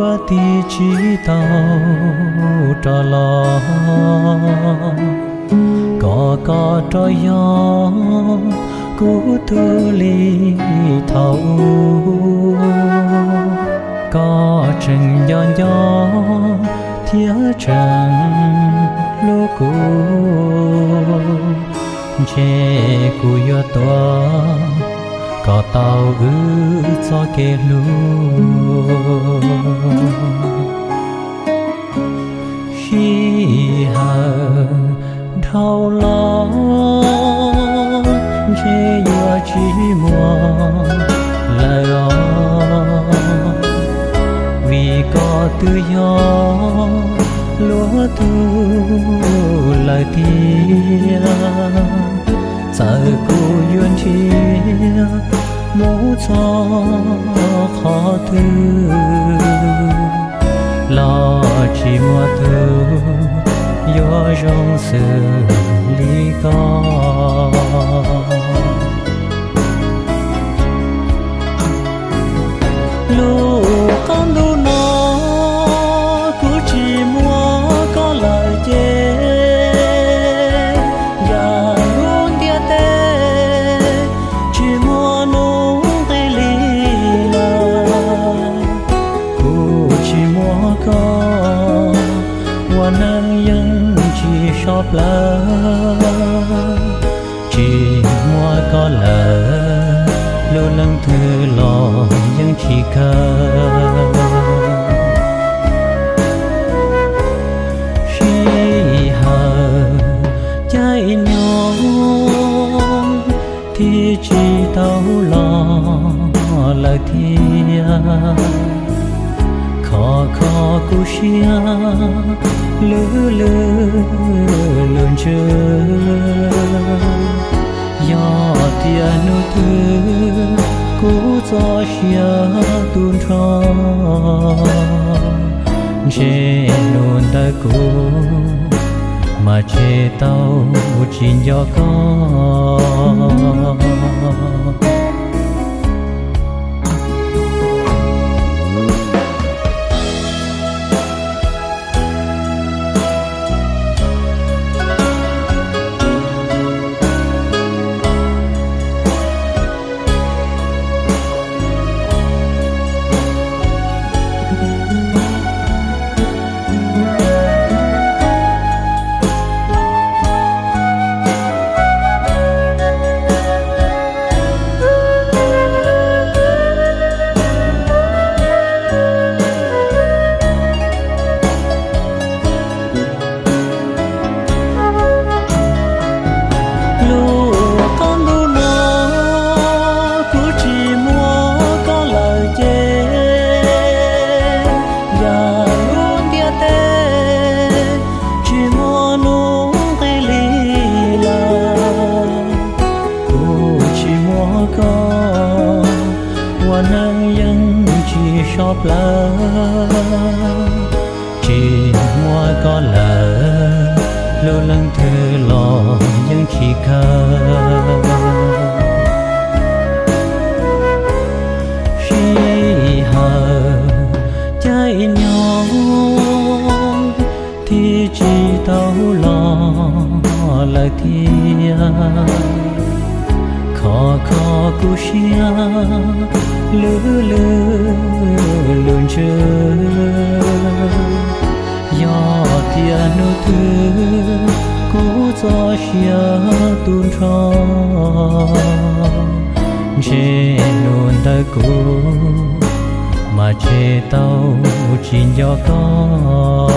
Ua tib tsis tau rov los, kom koj rov yog kuv tug li thaum ub. Koj tseem nco nco thiab tseem hlub kuv, ntshe kuv yuav tuav kom tau wb txoj kev hlub. Sij hawm dhau los ntshe yuav tsis muaj lawm os, vim koj twb yog luag tug lawm tiag. Txawm kuv yuav nrhiav mus txog qhov twg los tsis muaj tus yuav zoo xws li koj. Lub qab ntuj no kuv tsis muaj koj lawm ces, yam lub ntiaj teb tsis muaj nuj nqis li lawm. Kuv tsis muaj koj, ua neej yeej tsis so plawv. Tsis muaj koj lawm, lub neej twg los yeej tsis kawg. Sij hawm caij nyoog thiaj tsis tau los lawm thiab. Khov kho kuv siab lwj lwj lug ntsws, yog tias hnub twg kuv txoj sia tu nrho, ntshe hnub ntawd kuv mas tseg tau tsis nco koj. Lub qab ntuj no kuv tsis muaj koj lawm ces, yam lub ntiaj teb tsis muaj nuj nqis li lawm. Kuv tsis muaj koj, ua neej yeej tsis so plawv. Tsis muaj koj lawm, lub neej twg los yeej tsis kawg. Sij hawm caij nyoog thiaj tsis tau los lawm thiab. Khov kho kuv siab lwj lwj lug ntsws, yog tias hnub twg kuv txoj sia tu nrho, ntshe hnub ntawd kuv mas tseg tau tsis nco koj.